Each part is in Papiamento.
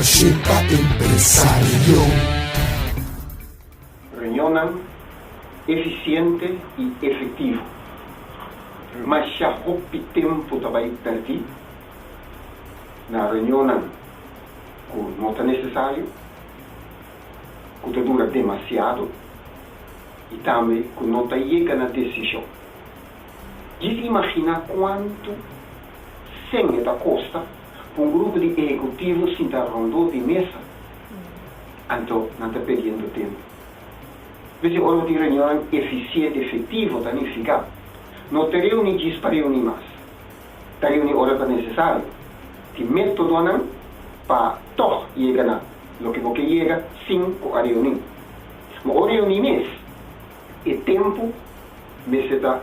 Marshe pa Empresario. Reunionnan efisiente i efektivo. Masha hopi tempu ta bai pèrdí na reunionnan ku no ta nesesario, ku ta dura demasiado i tambe ku no ta yega na desishon. Djis imaginá kuantu sèn e ta kosta pa un grupo di ehekutivo sinta rondó di mesa, anto nan ta perdiendo tempu. P'esei ora bo tin reunionnan efisiente, efektivo, ta nifiká no ta reuní djis pa reuní mas. Ta reuní ora ta nesesario. Tin métodonan pa tòg yega na loke bo ke yega sin ku a reuní. Ma ora reuní mes, e tempu mester ta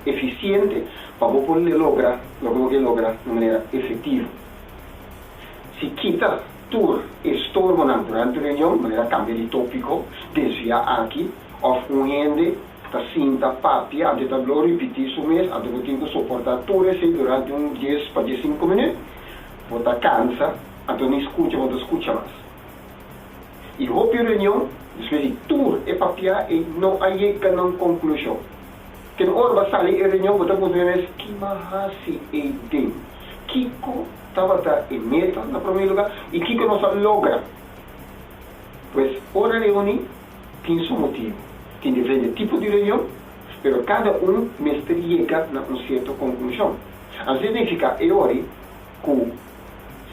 efisiente pa bo por logra loke bo ke logra na manera efektivo. Si kita tur e storbonan durante reunion, manera kambia di tópiko, desviá aki, òf un hende ta sinta papia anto e ta blo ripití su mes, anto bo tin ku soportá tur esei durante un dies pa diesinku minüt, bo ta kansa, anto ni skucha bo ta skucha mas. I hopi reunion, despues di tur e papiá ei no a yega na un konklushon. Ken ora bo a sali e reunion bo ta puntra bo mes, Ki m'a hasi ei den? Kiko tabata e meta na promé lugá i kiko nos a logra? Pues ora reuní tin su motibu. Tin diferente tipo di reunion, pero kada un mester yega na un sierto konklushon. Anto signifiká e ora ku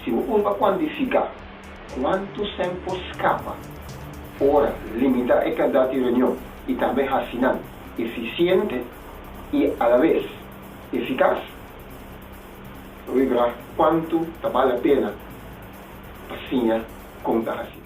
si bo purba kuantifiká kuantu sèn por skapa ora limitá e kantidat di reunion i tambe hasi nan efisiente i alabes efikas, lo wibra kuantu ta bal la pena pa siña kon ta hasi.